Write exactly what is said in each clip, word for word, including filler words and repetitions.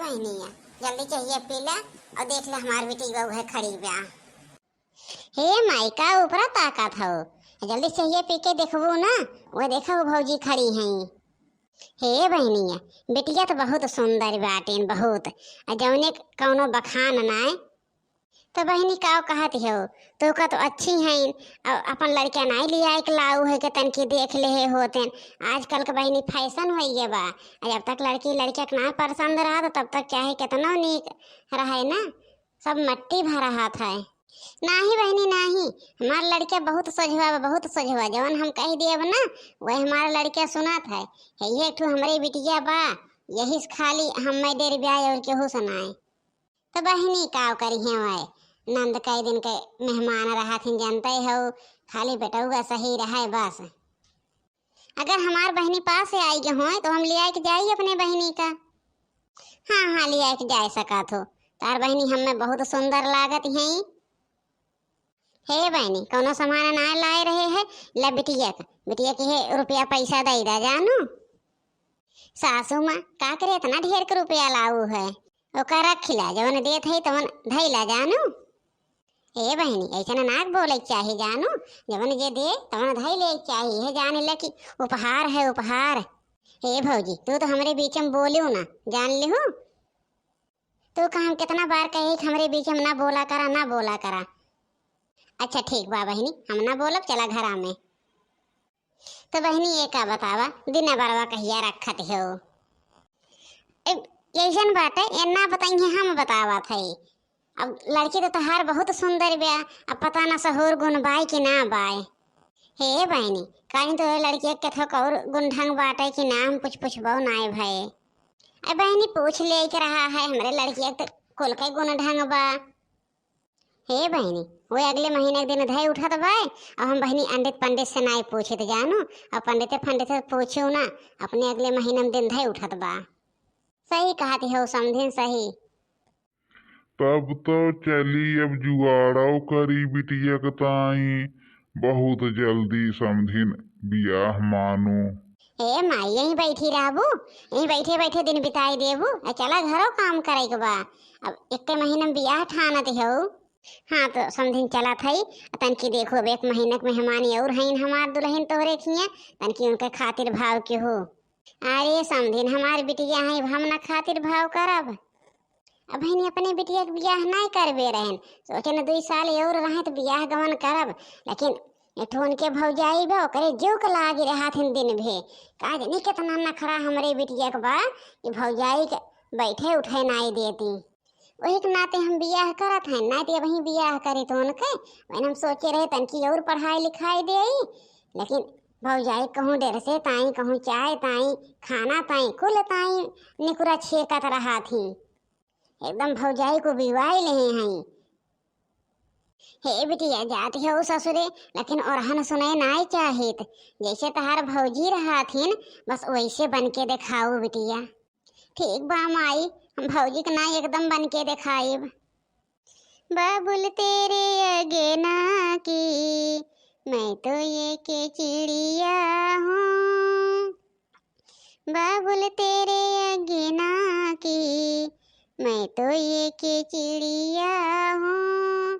बहिनिया, जल्दी चहिया पी ला और देख ले हमार बेटी बहू है खड़ी बा। हे माई, का ऊपरा ताकत हो? जल्दी चहिया पी के देखबू ना, वो देखा वो भौजी खड़ी हैं। हे बहिनिया, बिटिया तो बहुत सुंदर बाटेन, बहुत। आ जौने कौनो बखान नाय। तो बहिनी, का कहत हो? तोहका तो अच्छी हैं, अ-, अपन लड़किया नाई लियाए के लाऊ है कि तनकी देख लेहे होतेन। आजकल के बहिनी फैशन होइ गए बा। आ जब तक लड़की लड़किया के ना पसंद रहा, तो तब तक चाहे कितनो नीक रहे ना, सब मट्टी भा रहत है। नाही बहिनी नाही, हमार लड़किया बहुत सोझवा बा, बहुत सोझवा। जवन हम कह देब ना, वह हमार लड़किया सुनत है। है ये एक ठो हमरे बिटिया बा, यही से खाली हम मैं डेर ब्याह और केहू से नाय। तो बहिनी का करी है वह, नंद कई दिन के मेहमान रहा थिन, जानते हो, खाली बेटौगा सही रहे बस। अगर हमार बहिनी पास से आई के होए तो हम ले आए के जाई अपने बहिनी का। हाँ हाँ, ले आए के जाए सकत हो। तार बहिनी हमें बहुत सुंदर लागत हैं। हे बहिनी, कौनो सामान ना लाए रहे है, ला बिटिया का, बिटिया के है रुपया पैसा दे दा जानू। सासू माँ, का करे इतना ढेर के रुपया लाऊ है, ओका रखिला, जवन देत है तवन धैला जानू। ए बहिनी, ऐसे ना नाक बोले के चाही जानू, जवन जे दे तवन धई ले के चाही, है जान ले कि उपहार है उपहार। ए भौजी, तू तो हमरे बीच में बोलियो ना, जान लिहू। तू का हम कितना बार कहे कि हमरे बीच में ना बोला करा, ना बोला करा। अच्छा ठीक बा बहिनी, हम ना बोलब, चला घरा में। तो बहिनी, ये का बतावा, दिन बरवा कहिया रखत हो? ए, यैसन बाटे, ये ना बताई है, हम बतावत है। अब लड़की तो तहार बहुत सुंदर बा, अब पता ना सहूर गुण बाय कि ना बाय। हे बहिनी, कहीं तो लड़की के थोक और गुण ढंग बाटे कि ना, हम कुछ पूछबो नाय भए। ए बहिनी, पूछ ले के रहा है, हमरे लड़किया के तो कुल के गुण ढंग बा। हे बहिनी, वो अगले महीने के दिन धई उठत बाय, अब हम बहिनी अंडित पंडित से नाय पूछित जानू, अब पंडिते फंडित से पूछू ना, अपने अगले महीने में दिन धई उठत बा। सही कहत हो समधिन, सही। तब तो चली अब जुगाड़ो करी बिटिया के ताई, बहुत जल्दी समधिन बियाह मानू। ए माई, यहीं बैठी रहबू, यहीं बैठे बैठे दिन बिताई देबू, ए चला घरो काम करे के बा। अब एक महीने में बियाह ठानत हो। हाँ, तो समधिन चलत हई, तनकी देखो, अब एक महीना के मेहमानी और हईन हमार दुल्हन तोहरे खिया, तनकी उनके खातिर भाव के हो। अरे समधिन, हमार बिटिया है, हम ना खातिर भाव करब। अब बहिनी अपने बिटिया के बियाह नाय करबे रहन, सोचे न दुई साल और रहे तो बियाह गवन करब, लेकिन एठो उनके भौजाई बा, ओकरे जो के लागी रहत हन दिन भे। का जानी कितना नखरा हमरे बिटिया के बा कि भौजाई के बैठे उठे नाय देती। वही के नाते हम बियाह करत हैं, नाय तो अबहीं बियाह करी तो उनके, वही हम सोचे रहे तनकी और पढ़ाई लिखाई देई, लेकिन भौजाई कहूँ डेर से ताई, कहूँ चाय ताई, खाना ताई, कुल ताई निकुरा छेकत रहत ही। एकदम भौजाई को बिवाई लेहे हैं। हे बिटिया, जात हो ससुरे, लेकिन ओरहन सुने नाय चाहित। जैसे तहार भौजी रहत हिन, बस वैसे बन के देखाऊ बिटिया। ठीक बा माई, हम भौजी के नाई एकदम बन के देखाइब। बाबुल तेरे अगेना की, मैं तो ये के चिड़िया हूँ। बाबुल तेरे अगेना की, मैं तो ये के चिड़िया हूँ।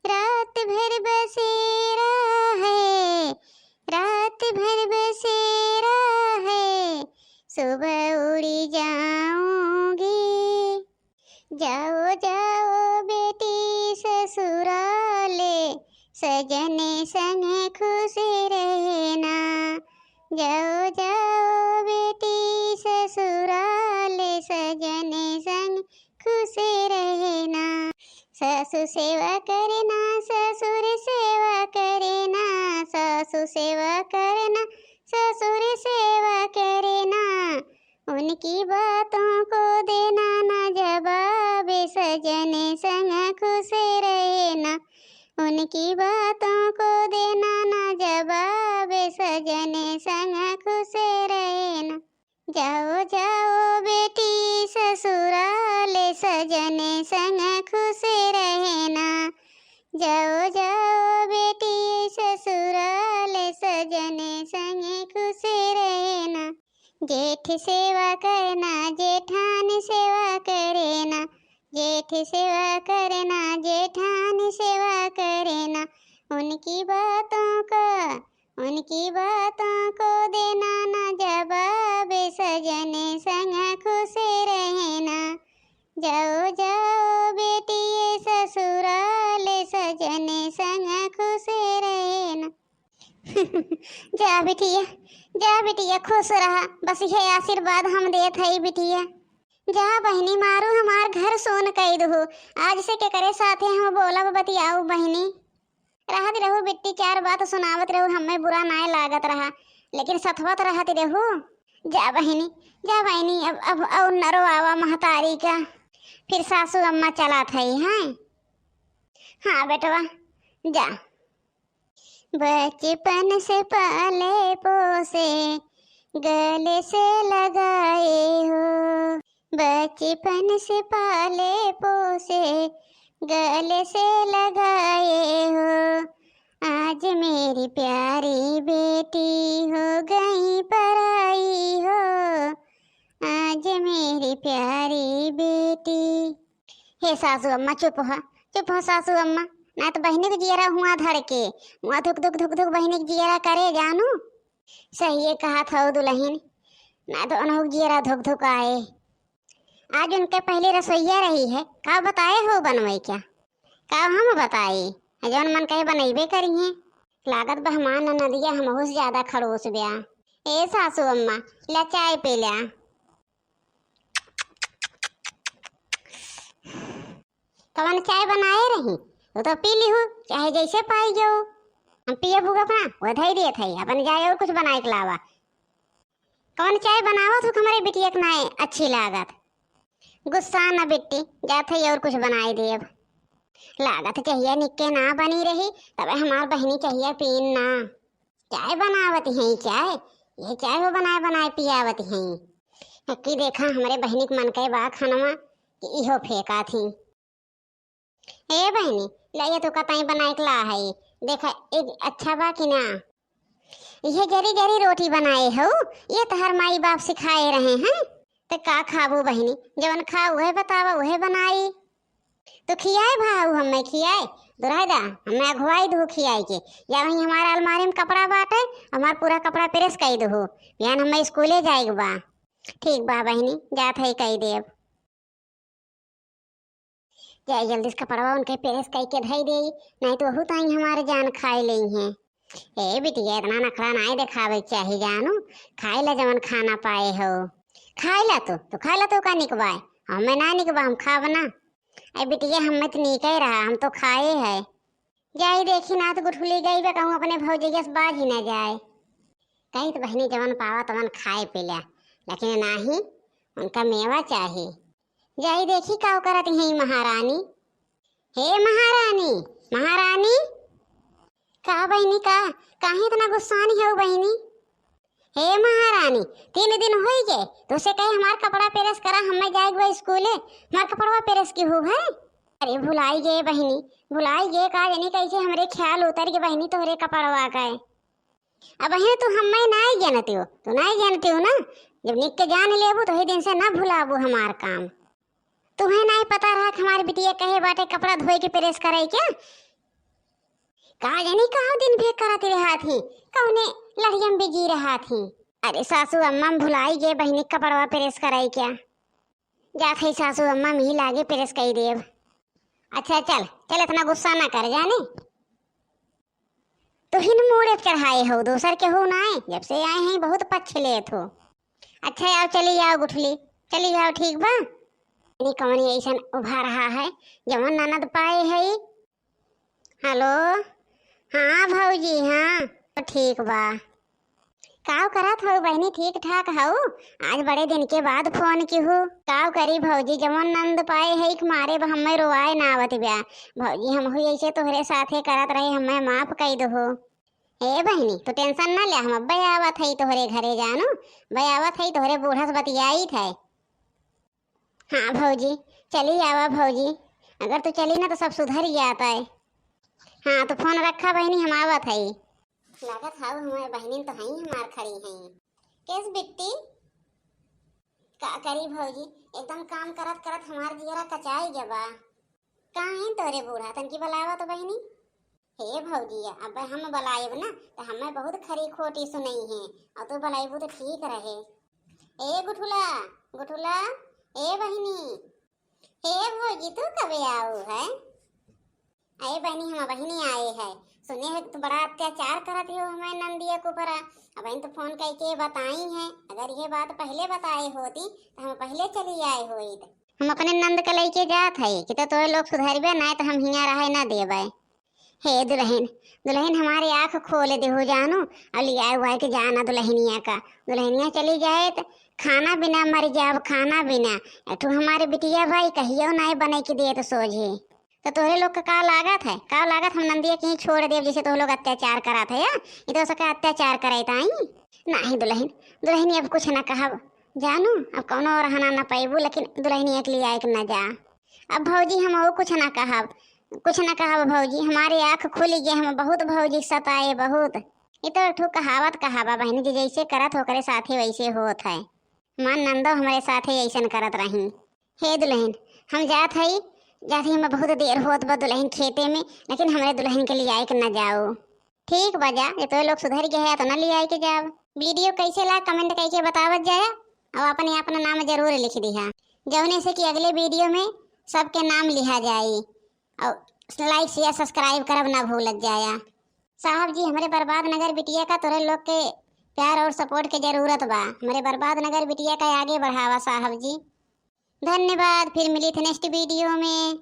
रात भर बसेरा है, रात भर बसेरा है, सुबह उड़ी जाऊंगी। जाओ जाओ बेटी ससुराले, सजने संग खुश रहना। जाओ जाओ बेटी ससुराले, सजने संग खुश रहना। सासु सेवा करना, ससुर सेवा करना, सासु सेवा करना, ससुर सेवा करना। उनकी बातों को देना ना जवाब, सजने संग खुश रहना। उनकी बातों को देना ना जवाब, सजने संग खुश रहना। जाओ जाओ बेटी ससुराल, सजने संग खुश रहना। जाओ जाओ बेटी ससुराल, सजने संग खुश रहना। जेठ सेवा करना, जेठान सेवा करना। जेठ सेवा करना, जेठानी सेवा करना, उनकी बातों का, उनकी बातों को देना ना जवाब, सजने संग खुश रहना। जाओ जाओ बेटिए ससुराल, सजने संग खुश रहना। जा बिटिया, जा बिटिया, खुश रहा, बस इहे आशीर्वाद हम देत हई बिटिया। जा बहिनी, मारू हमार घर सून कई दुहु। आज से केकरे साथे हम बोलब बतियाऊ बहिनी। रहत रहू बिट्टी, चार बात सुनावत रहू, हमें बुरा नाय लागत रहा, लेकिन सथवत रहत रहू। जा बहिनी, जा बहिनी, अब, अब और न रोआवा महतारी का। फिर सासू अम्मा चलात हई, हैं? हाँ बेटवा, जा। बचपन से पाले पोसे, गले से लगाए हो। बचपन से पाले पोसे, गले से लगाए हो। आज मेरी प्यारी बेटी हो गई पराई हो। आज मेरी प्यारी बेटी। हे सासू अम्मा, चुप हो, चुप हो सासू अम्मा, ना तो बहिनी के जियरा हुआ धर के, हुआ धुक धुक धुक धुक बहिनी के जियरा करे जानू। सही है कहा था दुल्हन, ना तो उन्हों के जियरा धुक धुक आए। आज उनके पहले रसोईया रही है, का बताए हो बनवे क्या? का हम बताई, जौन मन कहे बनैबे करी हैं। लागत बा हमार ननदिया हमहू से ज्यादा खड़ूस ब्या। ए सासू अम्मा, ला चाय पी ला। कवन चाय बनाए रही, वो तो पी लिहू, चाहे जैसे पाई जाऊ। हम पियबू अपना, वो धई दिए थे, अपन जाए और कुछ बनाए के लावा। कवन चाय बनावत हो, हमारे बिटिया के नाय अच्छी लागत। गुस्सा न बिट्टी, जात है और कुछ बनाए देब। लागत चाहिए निक्के ना बनी रही, तबे हमार बहिनी चाहिए पीन ना। चाय बनावत हैं चाय, ये चाय हो बनाए बनाए पियावत हैं। कि देखा हमरे बहिनी के मन के बा खानवा कि इहो फेंका थी। ए बहिनी, लइया तो कतई बनाए के ला है, देखा एक अच्छा बा कि ना। ये जरी जरी रोटी बनाए हो, ये तहर माई बाप सिखाए रहे हैं। ते का खाबू बहिनी, जवन खाओ उहे बतावा, उहे बनाई। तो खियाए भाऊ, हमें खियाए, दुराई दा, हमें अघुआई दू खियाए के। या वहीं हमारा अलमारी में कपड़ा बाटे, हमार पूरा कपड़ा प्रेस कई दू, बिहान हमें स्कूले जाए के बा। ठीक बा बहिनी, जात है कई देब। जाए जल्दी से कपड़वा उनके प्रेस कई के धई देई, नहीं तो वहू ताई हमारे जान खाए लेई हैं। ए बिटिया, इतना नखरा नाई देखावे के चाही जानू, खाए ला जवन खाना पाए हो। खाए ला तू, तू खाए ला तू का निकबाए, हमें ना निकबा, हम खाब ना। ए बिटिया, हमें तो नीके रहा, हम तो खाए है। जाई देखी ना तो गुठुली गई बे कहूँ अपने भौजैया से बाज ही ना जाए। कही तो बहिनी जवन पावा तवन खाए पी ल्या, लेकिन नाही, उनका मेवा चाही। जाई देखी का करत हैं महारानी। हे महारानी, महारानी। का बहिनी का, काहे इतना गुस्सानी हो बहिनी? हे महारानी, तीन दिन होई गए, तोसे कहे हमार कपड़ा प्रेस करा, हमें जाए के बा स्कूले, हमार कपड़वा प्रेस की हो है? अरे भुलाई गए बहिनी, भुलाई गए, का जानी कैसे हमरे ख्याल उतर के बहिनी तोहरे कपड़वा का। अब बहिनी तू हमें नाई जानती हो, तू नाई जानती हो ना, जब निक के जान लेबू तो ही दिन से ना भुलाबू हमार काम। तुहे नाई पता रहा कि हमार बिटिया कहे बाटे कपड़ा धोए के प्रेस करे क्या? का जानी कहाँ दिन भे करत रहा थी, कौने लड़ियम बिजी रहा थी। अरे सासू अम्मा, हम भुलाई गए बहिनी कपड़वा प्रेस करे क्या। जात है सासू अम्मा, मिही लागे प्रेस कई देब। अच्छा चल, चल इतना गुस्सा ना कर जाने। तुहिन मूड़े चढ़ाए हो, दोसर के हो नाई, जब से आए हैं बहुत पक्ष लेत हो। अच्छा आओ, चली आओ गुठली, चली आओ, ठीक बा। नहीं कौन ऐसन उभा रहा है, जवन ननद पाए है। हेलो, हाँ भौजी, हाँ, ठीक बा। काव करत हऊ बहिनी, ठीक ठाक हऊ? आज बड़े दिन के बाद फोन किहू। काव करी भौजी, जवन नंद पाए है, एक मारे ब-, हमें रोआए ना आवत ब्या। भौजी, हमहू ऐसे तोहरे साथे करत रहे, हमें माफ कई दहो। ए बहिनी, तू टेंशन ना ले, हम अब्बे आवत हई तोहरे घरे जानू, अब्बे आवत हई तोहरे बूढ़ा से बतियाई थे। हाँ भौजी, चली आवा भौजी, अगर तू चली ना तो सब सुधर जात है। हाँ, तू फोन रखा बहिनी, हम आवत हई। लागत हाउ हमारे बहिनी तो हई हमार खड़ी हई। केस बिट्टी? का करी भौजी, एकदम काम करत करत हमार जियरा कचाई गया बा। कहाँ है तोरे बूढ़ा, तनकी बुलावा तो बहिनी। हे भौजी, अब हम बुलाएब ना तो हमें बहुत खरी खोटी सुनइहैं, और तू बुलाइबू तो ठीक रहे। ए गुठुला, गुठुला, ए बहिनी, हे भौजी, तू कबे आऊ है? अरे बहिनी, हम बहिनी आए है, सुने है तू बड़ा अत्याचार करत हो हमारे नंदिया के ऊपर। अब तो फोन करके बताई है, अगर ये बात पहले बताए होती तो हम पहले चली आए होइत। हम अपने नंद के लेके जात है कि तो तोरे लोग सुधरबे ना तो हम हियाँ रहे ना देबे। हे दुलहिन, दुलहिन हमारे आँख खोल देहु जानू, और लियाए उआए के जाना दुलहिनिया का। दुलहिनिया चली जाए तो खाना बिना मर जाब, खाना बिना। एठू हमारे बिटिया भाई कहियो नाय बने के देत सोझे। तो तोहरे लोग का का लागत है, का लागत हम नंदिया के ही छोड़ देब जैसे तोह लोग अत्याचार करत है, या? ये तो सका अत्याचार करे ताई। नाही दुलहिन, दुलहिन अब कुछ ना कहब जानू, अब कौनो रहना ना पैबू, लेकिन दुलहिनिया के लियाए के ना जा। अब भौजी हम और कुछ ना कहब, कुछ ना कहब भौजी, हमारे आँख खुल गए, हम बहुत भौजी सताए बहुत। ये तो एक ठो कहावत कहावा बहिनी जी, जैसे करत हो ओकरे साथे वैसे होत है। हमार नंदो हमरे साथे ऐसन करत रही। हे दुलहिन, हम जात हई, जात हई, हमें बहुत देर होत बा दुलहिन खेते में, लेकिन हमरे दुलहिन के लियाए के ना जाओ। ठीक बा जा, ये तो लोग सुधर गए है तो ना लियाए के जाब। वीडियो कैसे ला कमेंट करके बतावत जाया, और अपने अपना नाम जरूर लिख दिहा, जौने से कि अगले वीडियो में सबके नाम लिहा जाई। और लाइक शेयर सब्सक्राइब करब ना भूलत जाया। साहब जी, हमरे बर्बाद नगर बिटिया का तोरे लोग के प्यार और सपोर्ट के जरूरत बा। हमरे बर्बाद नगर बिटिया का आगे बढ़ावा साहब जी। धन्यवाद, फिर मिली थे नेक्स्ट वीडियो में।